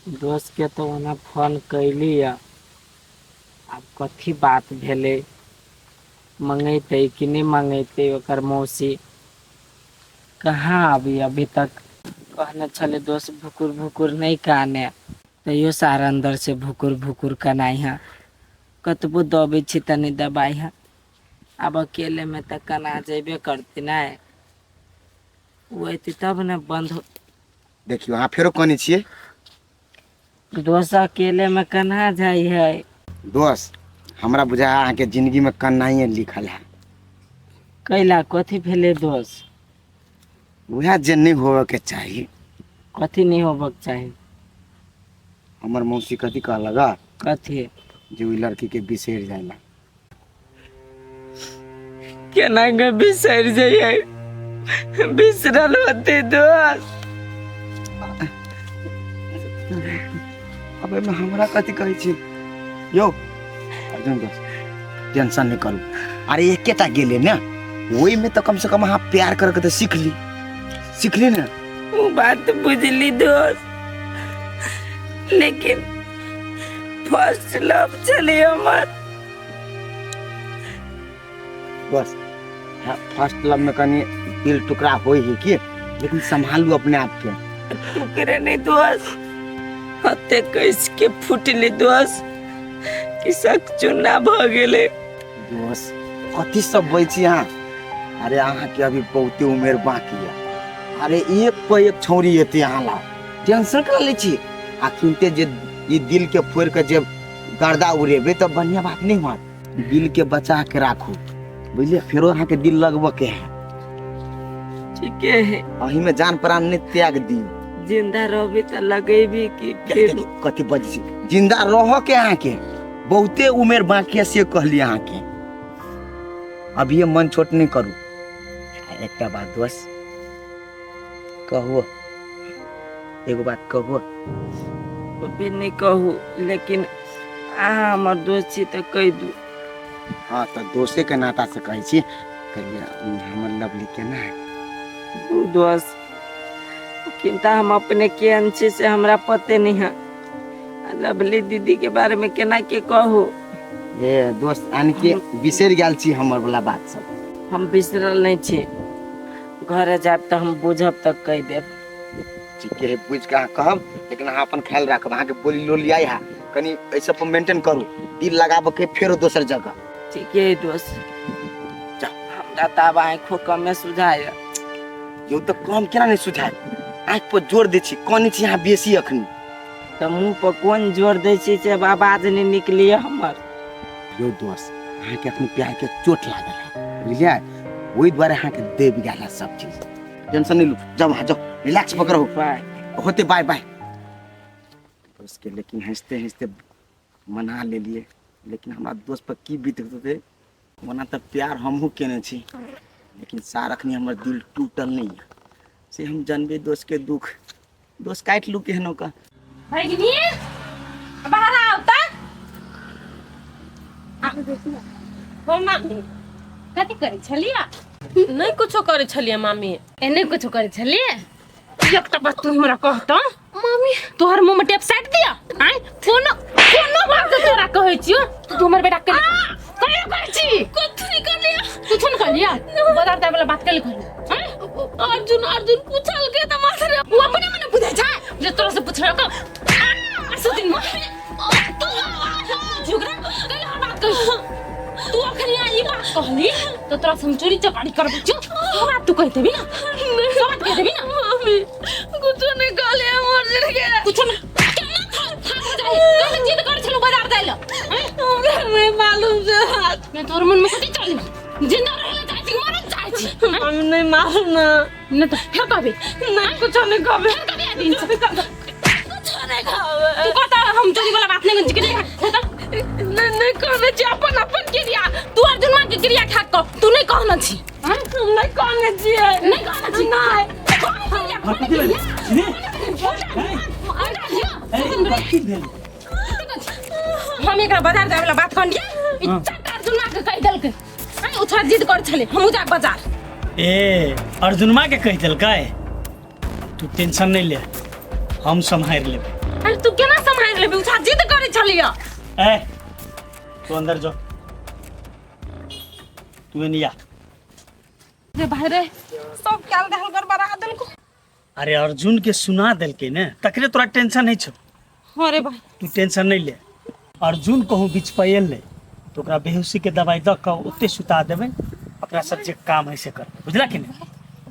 दोस्तके तऽ ओना फोन कयली यऽ आब कथी बात भेलै मङ्गेतै कि नहि मङ्गेतै ओकर मौसी कहाँ अभी अभी तक कहने छलै दोस्त भुकुर भुकुर नहि काने तैयो सार अन्दर से भुकुर भुकुर कनाइ है कतबो दबै छी तऽ नहि दबाइ है आब अकेलेमे तऽ कना जेबे करतै नहि ओ अयतै तब ने बन्द देखियौ अहाँ फेरो कहने छियै। दोस्त अकेलेमे केना जाइ है? दोस्त हमरा बुझा है अहाँके जिंदगीमे कन्नाइए लिखल है। कैला कथी भेलै दोस्त? उएह जे नहि होबऽके चाही। कथी नहि होबऽके चाही? हमर मौसी कथी कहलक हँ? कथी? जे ओहि लड़कीके बिसरि जाइ ला। केना के बिसरि जइयै? बिसरल होतै दोस्त? अब एहिमे हमरा कथी कहै छी यौ अर्जुन दोस्त, टेंशन नहि करू। अरे एकेटा गेलै ने, ओहिमे तऽ कमसँ कम अहाँ प्यार करके तऽ सीख ली, सीखली ने। ओ बात बुझली दोस्त, लेकिन फर्स्ट लव छलै हमर। बस हाँ, फर्स्ट लव में कनी दिल टुकड़ा होई है कि, लेकिन संभालू अपने आप के। टुकड़े नहीं दोस्त, हते कस के फुटली दोस्त कि सक चुन्ना भ गेलै। दोस्त कथी सब बोलै छी अहाँ? अरे अहाँ के अभी बहुते उमेर बाकी है। अरे एक पर एक छौरी एते अहाँ ला, टेंशन करा लै छी? अखिनते जे ई दिल के फोड़ के जे गर्दा उड़ेबै तऽ बढ़िया बात नहीं होत। दिल के बचा के राखू, बुझलियै? फेरो अहाँ के दिल लगबऽ के है। ठीके है। अही में जान प्राण नहीं त्याग दी। जिंदा रहबी तऽ लगेबी कि फिर कथी बजै छी? जिंदा रह के अहाँ के बहुते उमेर बाकी है से कहली अहाँ के। अभी ये मन छोट नहीं करू। आ एकटा बात दोस्त कहू, एगो बात कहू। अभी नहीं कहू, लेकिन अहाँ हमर दोस्त छी तऽ कहि दू। हाँ तऽ दोस्ते के नाता से कहै छी, कहिए हमर लवली केना है? दू दोस्त किंता हम अपने केहन छी से हमरा पते नहीं है, आ लवली दीदी के बारे में केना के कहू? ए दोस्त यानी कि बिसरि गेल छी हमर वाला बात सब? हम बिसरल नहीं छी, घरे जायब तऽ हम बुझब तऽ कहि देब। ठीके है, बुझि कऽ अहाँ कहब, लेकिन अहाँ अपन ख्याल राखब। अहाँके बोली लोली आइ है, कनि एहि सब पर मेंटेन करू, दिल लगाबऽ के फेरो दोसर जगह। ठीके है दोस्त। जाउ। हमरा तऽ आब आँखो कमे सुझाय। यौ तऽ कम केना नहि सुझाय? आँखि पर जोर दै छी, कनै छी अहाँ बेसी अखनी। तऽ मुँह पर कोन जोर दै छी से आब आवाज नहि निकलिए हमर। यौ दोस्त अहाँके अखनी प्यार के चोट लागल है, बुझलियै? ओहि दुआरे अहाँके दबि गेल है सब चीज। टेंशन नहीं लू, जाओ वहाँ जाओ, रिलैक्स पकड़ो। बाय। होते बाय बाय दोस्त के। लेकिन हंसते हंसते मना लेलिए, लेकिन हमरा दोस्त पर की बीत होते। ओना तऽ प्यार हमहूँ केने छी, लेकिन सार अखनी हमर दिल टूटल नहीं है से हम जानबे दोस्त के दुख। दोस्त काटि लू केहनो का। भगिनी बाहर आओ त। हो मामी। कथी करै छलियै? नहीं कुछो करै छलियै मामी। ए नहीं कुछो करै छलियै? एकटा बात तू हमरा कहत मामी। तोहर मुंह में टेप साटि दिया। आय कोनो कोनो बात के तोरा कहै छियो तू हमर बेटा के कहियो कहै छी? कथी नहीं करलियै। कुछो नहीं कहलियै? बाजार जाय वाला बात कल कहलियै? आय अर्जुन अर्जुन पूछल के त माथरे। ओ अपने मने बुझै छै जे तोरा से पुछलक। सुतिन तू झगड़ा कल हम बात कह, तू अखन यहाँ ई बात कहली तो तोरा से हम चोरी चपाटी करबै छियो। सब बात तू कहि देबी ना? सब बात कहि देबी ना? मामी कुछो नहीं कहलियै हम अर्जुन के। कुछो नहीं केना था था जाय कल जिद कर छलु बाजार जाय ल? हमरा नहीं मालूम से बात। मैं तोर मन में कथी चली? जिंदा रहले चाहै छी मरल चाहै छी? मामी नहीं मालूम ना। नहीं तो फिर कहबे? नहीं कुछो नहीं कहबे। फिर कहबे आदमी से? कुछो नहीं कहबे। तू कहता हम चोरी वाला बात नहीं करी कहता। नहीं नहीं कहने छी अपन अपन क्रिया। तू अर्जुन मां के क्रिया खा कह तू नहीं कहना छी। हम नहीं कहने छियै। नहीं कहना छी। नहीं। हम एकरा बाजार जाय वाला बात कहलियै, ई चट अर्जुन मां के कहि देलकै। आइ ओ छोड़ा जिद कर छलै हमहूँ जायब बाजार। ए अर्जुनमा के कहि देलकै? तू टेंशन नहीं ले, हम सम्हारि लेबै। अरे तू केना सम्हारि लेबी उछा जिद करै छलियै। ए तू अंदर जो, तू एने आ। रे भाई रे, सब काल देहल गड़बड़ा देलको। अरे अर्जुन के सुना देलकै ने, तकरे तोरा टेंशन नहीं छौ। हाँ रे भाई, तू टेंशन नहीं ले। अर्जुन कहूँ बीच पर ले तो ओकरा बेहोशी के दवाई दऽ कऽ ओते सुता देबै, अपना सब जे काम है से करबै, बुझला कि नहीं?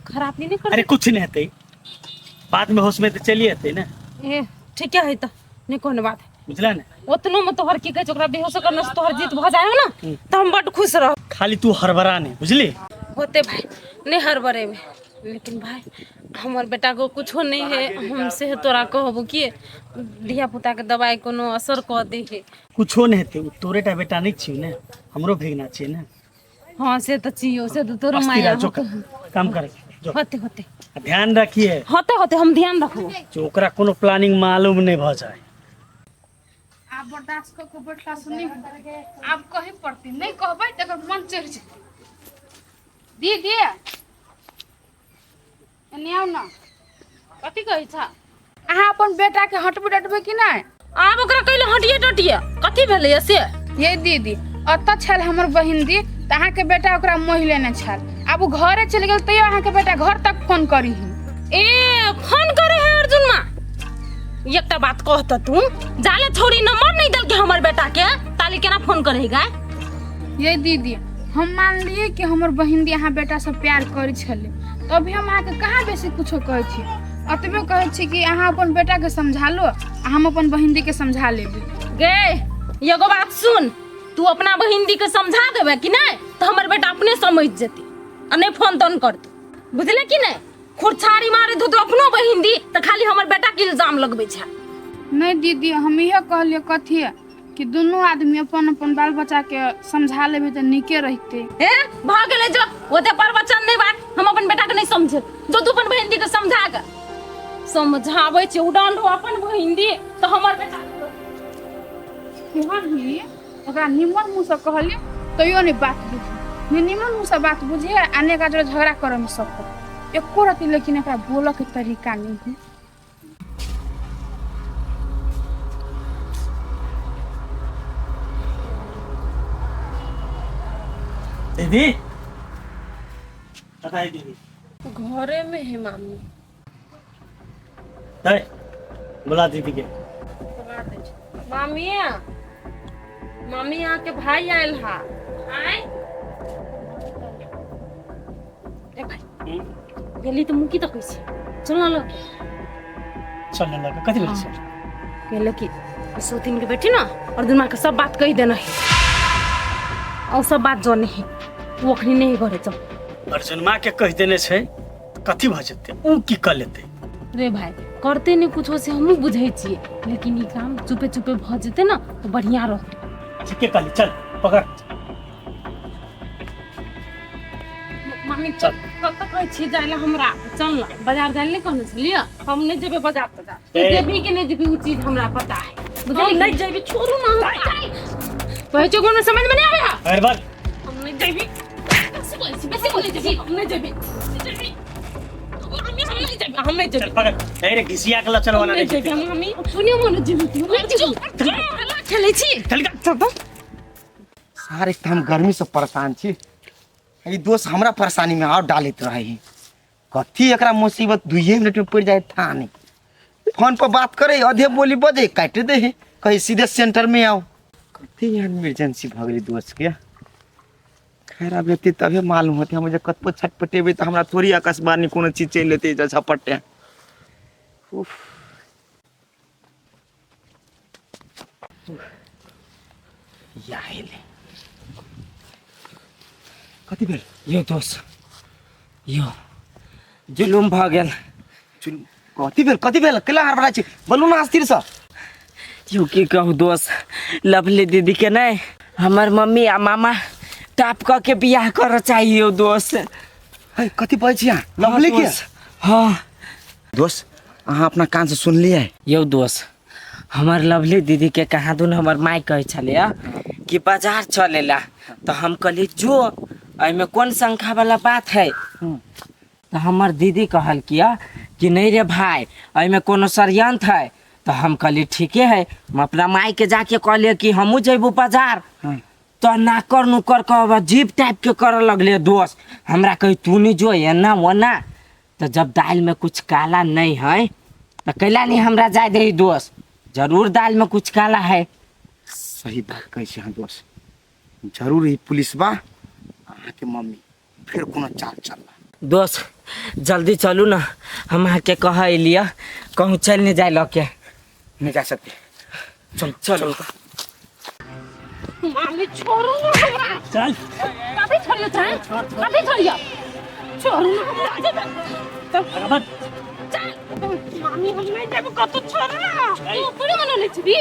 खराब नहीं कर। अरे कुछ नहीं हेतै, बाद में होश में तो चलिए हेतै ने। ए ठीक है त नहीं कोनो बात, बुझला ने? ओतनो में तोहर की कहै छै ओकरा बेहोश करने से तोहर जीत भऽ जाय ना तो हम बड खुश रह। खाली तू हड़बड़ा नहीं, बुझली? होते भाई नहीं हड़बड़ेबे, लेकिन भाई हमर बेटा को कुछो नहीं है, हम से तोरा कहबो कि धिया पुता के दवाई कोनो असर कऽ दे है। कुछो नहीं हेतै, उ तोरे टा बेटा नहीं छियौ ने, हमरो भेगना छियै ने। हाँ से तो छियौ, से तो तोरो अस्थिर माया। रह, जो काम करे जो। होते होते ध्यान रखिए। होते होते हम ध्यान रखबो जो ओकरा कोनो प्लानिंग मालूम नहीं भ जाए। आब बर्दाश्त कऽ के बैठला से नहि होतै, आब कहे पड़तै, नहि कहबै तऽ एकर मन चढ़ि जेतै। दीदी एने आउ ने। कथी कहै छ? अहाँ अपन बेटा के हटबै डटबै कि नहि? आब ओकरा कैले हटिए डटिए, कथी भेलैया से? ये दीदी अतऽ छल हमर बहिन दी तऽ अहाँके बेटा ओकरा मोहि लेने छल, आब ओ घरे चलि गेल तैयो अहाँके बेटा घर तक फोन करी। ए फोन करे है अर्जुन माँ, एकटा बात कह त तू जाले छोड़ी नंबर नहीं देलके हमर बेटा के, ताली केना फोन करेगा? ये दीदी हम मान लिए कि हमर बहिन दी अहाँ बेटा से प्यार करै छलै, तभी हम अहाँके कहाँ बेसी कुछो कहै छी, अतबे कहै छी कि अहाँ अपन बेटा के समझा लो आ हम अपन बहिन दी के समझा लेबै। गे एगो बात सुन, तू अपना बहिन दी के समझा देबे कि नहीं तो हमर बेटा अपने समझ जेतै आ नहीं फोन तोन करतै, बुझले कि नहीं? खुरछारी मारे धो तो अपनो बहिन दी तो खाली हमर बेटा के इल्जाम लगबै छै। नहीं दीदी हम इहे कहलियै कथी कि दुनू आदमी अपन अपन बाल बच्चा के समझा लेबै तऽ नीके रहितै। ए भऽ गेलै जो ओते प्रवचन नहीं बात, हम अपन बेटा के नहीं समझे, जो तू अपन बहिन दी के समझा के समझाबै छै उडान रहो अपन बहिन दी तो हमर बेटा कहली ओकरा निमन मुँह से कहली तैयो नहीं बात बुझे, ने निमन मुँह से बात बुझे आ ने एकरा जोरे झगड़ा करऽ में सब एको रति, लेकिन एकरा बोलऽ के तरीका नहीं है। दीदी बताइए दीदी। घरे में है मामी। ए, बोला दीदी के। मामी मामी यहाँ के भाई आयल हा। आय ए भाई गेली तो मुकी तकै छी, चल ना लग। चल ना लग, कथी भेल छै? कहले कि सौतीन के बेटी ना और दुनिया के सब बात कहि देना है और सब बात जाने है, वो अखनी नहीं घरे चल। अर्जुन माँ के कहि देने छै कथी भ जेतै, उ की क लेतै? रे भाई करते नहीं कुछ से हमहूँ बुझै छियै, लेकिन ई काम चुपे चुपे भ जेतै ना तो बढ़िया रहतै। ठीके कहली, चल पकड़। मामी चल कतऽ कहै छियै जाय लए हमरा? चल ना बाजार जाय लए नहीं कहने छलियै? हम नहीं जेबै बाजार तजार, तू जेबही कि नहीं जेबही उ चीज हमरा पता है, बुझलियै? नहीं जेबी, छोड़ू ना हमरा। कहै छियै कोनो समझ में नहीं आबै है। अरे बात हम नहीं जेबी, बेसी बोलै छी, बेसी बोलै छी, हम नहीं जेबी, जेबी मामी, हम नहीं जेबी, हम नहीं जेबी। चल पकड़। ए रे घिसिया के लचल वाला नहीं जेबी हम, मामी सुनियो मन जेबी, तू नहीं जेबी, हल्ला खेलै छी। चल चल सारे तऽ हम गर्मी से परेशान छी, ई दोस्त हमरा परेशानी में और डालैत रहे है। कथी एकरा मुसीबत दुइये मिनट में पड़ जाए था नहीं। फोन पर बात करे अधे बोली बजे काट दे है, कहीं सीधे सेंटर में आओ। कथी यहाँ इमरजेंसी भऽ गेलै दोस्त के। खैर अब एते तबे मालूम होते, हम जे कतबो छटपटेबै तऽ हमरा थोड़ी आकाशवाणी कोनो चीज चलि एतै जे झपटे। उफ या एलै। कथी भेल यो दोस्त? यो जुलुम भऽ गेल। कथी भेल कथी भेल केला हड़बड़ा छी? बोलू ना स्थिर से। यो की कहू दोस्त, लवली दीदी के नहीं हमर मम्मी आ मामा टाप कऽ के बियाह करऽ चाहिए दोस्त। है कथी कहै छी अहाँ? लवली के? हाँ दोस्त अहाँ अपना कान से सुनलियै? यौ दोस्त हमर लवली दीदी के कहाँ दुन हमर माय कहै छलै कि बाजार चलेला, तो हम कहलियै जो एहिमे कोन शंका वाला बात है। तो हमर दीदी कहल किया कि नहीं रे भाई एहिमे कोनो षड्यंत्र है, तो तऽ हम कहलियै ठीके है। हम अपना मायके जाके कहलियै कि हमहूँ जेबू बाजार। तऽ नाकर नुकर के अजीब टाइप के करऽ लगले दोस्त, हमरा कही तू नहीं जो एना ओना। तऽ जब दालि में कुछ काला नहीं है तऽ कैला नहीं हमरा जाय दे दोस्त, जरूर दालि में कुछ काला है। सही बात कहै छी अहाँ दोस्त, जरूर ई पुलिसबा अहाँके मम्मी फिर कोनो चाल चलला। दोस्त जल्दी चलू ना, हम अहाँके कह एलियै कहूँ चलि नहीं जाय लऽ के। नहीं जा सकते, चल चलू। मामी छोड़ू ना हमरा। चल। कथी छोड़ियो चल, कथी छोड़ियो, छोड़ू ना हमरा। चल बराबर चल मामी, हम नहीं जाबो कतौ, छोड़ ना। तू पूरे मनो ले छी ए,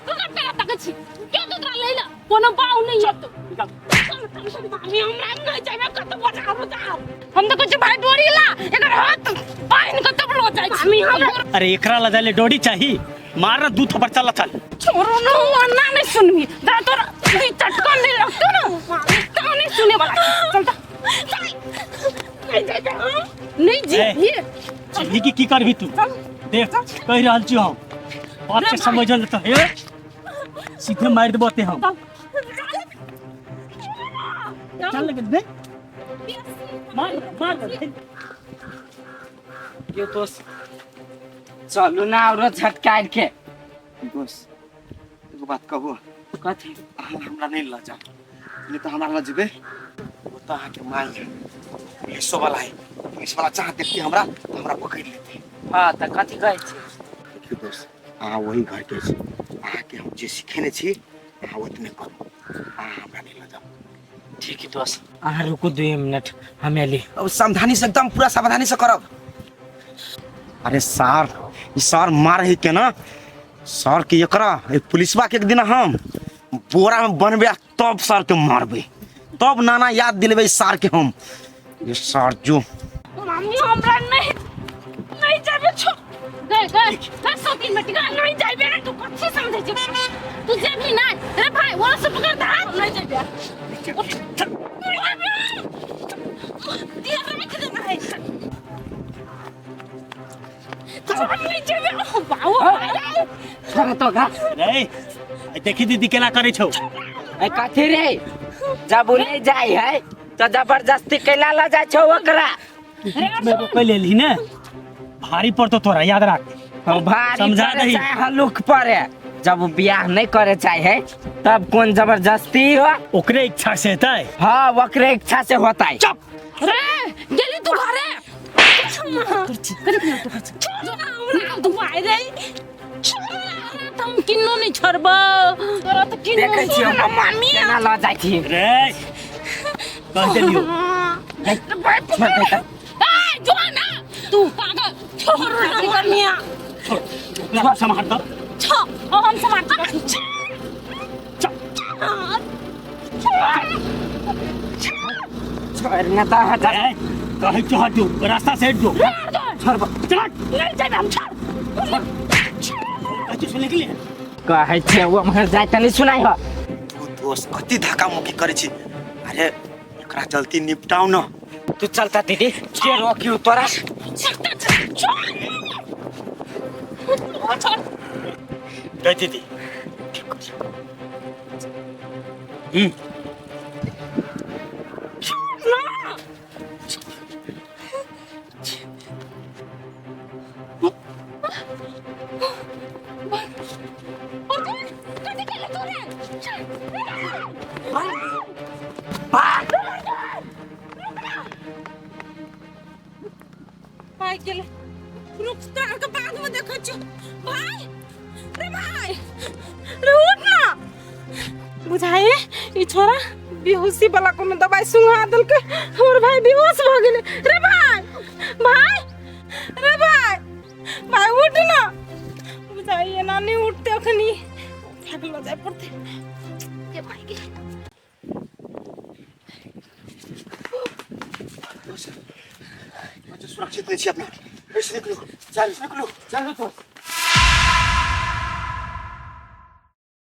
तू का पेड़ा तक छी के तू तोरा लैला कोनो बाऊ नहीं है तू। मामी हमरा नहीं जाबे कतौ बाजार उजार, हम तो कुछ भाई डोरी ला एकर हाथ पाइन के तब लो जाय छी। मामी हमरा अरे एकरा ला जाले डोरी चाही, मार ना दू थप्पड़। चल चल। छोड़ो ना, ना नहीं सुनबी जा तोरा ई चटका नहीं लगतो ना तो नहीं सुने वाला। चल चल नहीं जाबे नहीं जी ए। ये चिल्ली की की करबी तू? देख कहि रहल छी हम बात के समझल त हे सीधे मारि देबो ते हम। चल लेकिन दे मार मार दे। यो दोस्त चलू ना औरो झटकार के। दोस्त एगो बात कहू? कथी? अहाँ हमरा नहीं लऽ जाउ, नहीं तऽ हमरा लऽ जेबै ओ तऽ अहाँके माय है, पुलिसो वाला है, पुलिस वाला जहाँ देखती हमरा तऽ हमरा पकड़ि लेतै। हाँ तऽ कथी कहै छी? देखियौ दोस्त, अहाँ वही घरके छी, अहाँके हम जे सिखेने छी अहाँ ओतने करू, अहाँ हमरा नहीं लऽ जाउ। ठीक है दोस्त, अहाँ रुकू 2 मिनट, हम एली। अब सावधानी से, एकदम पूरा सावधानी से करब। अरे सार ई सार मार है केना सर के, एकरा ए पुलिसवा के एक दिन हम बोरा में बनबे आ तब सर के मारबे, तब नाना याद दिलेबै सार के हम। ये सार जो मामी हमरा नहीं नहीं जाबे छो गए गए गए सौ तीन मिनट का नहीं जाबे रे। तू कथी समझै छी? तू जेबही नहीं रे भाई, वो से पकड़ दा नहीं जाबे। दिया रख देना है, नहीं जाबे बाबू। छोड़ तो गा रे देखी दीदी केना करै छौ। ए कथी रे, जब उ नहीं जाय है तो जबरदस्ती कैला ल जाय छौ ओकरा? में रोकै लेलही ने भारी पड़तो तोरा, याद राख। भारी समझा पड़े दही। चाहे हल्लुक पड़े, जब उ बियाह नहीं करे चाहे है तब कौन जबरदस्ती हो? ओकरे इच्छा से हेतै। हाँ ओकरे इच्छा से होता है। चुप रे गेली तू घरे हम किन्नो नहीं छोड़बो तोरा तो किन्नो। देखै छियौ मामी केना ल जाइ छी रे, कह देलियौ। छोड़ दे तऽ। ए जो ना तू पागल, छोड़ ना मम्मिया। ओकरा सम्हार दऽ। छो हम समार छोड़ ना तऽ हट। रे कहै छौ हट जो, रास्ता से हट जो। छोड़। चल। नहीं जाबे हम, छोड़। कहै छौ सुनै के लिए। कहै छियै ओ उम्हर जाय तऽ नहीं सुनाइ हो। तू दोस्त कति धक्का मुक्की करै छी, अरे एकरा जल्दी निपटाउ न। तू चलता दीदी, के रोकियो तोरा? छोड़। गई दीदी। कथी केले तू रे? भाई गेले, रुक तोरा के बाद में देखै छियौ। भाई रे, भाई रे, उठ ना। बुझाए ई छोरा बेहोशी वाला कोनो दवाई सुंघा देलकै, हमर भाई बेहोश भऽ गेलै। रे भाई, भाई रे, भाई भाई उठ ना। बुझाइ एना नहि उठते, अखनी उठा के लऽ जाय पड़तै। के भाई के सुरक्षित नहीं छी अपना, ऐसे निकलू, चल निकलू, चलू तो।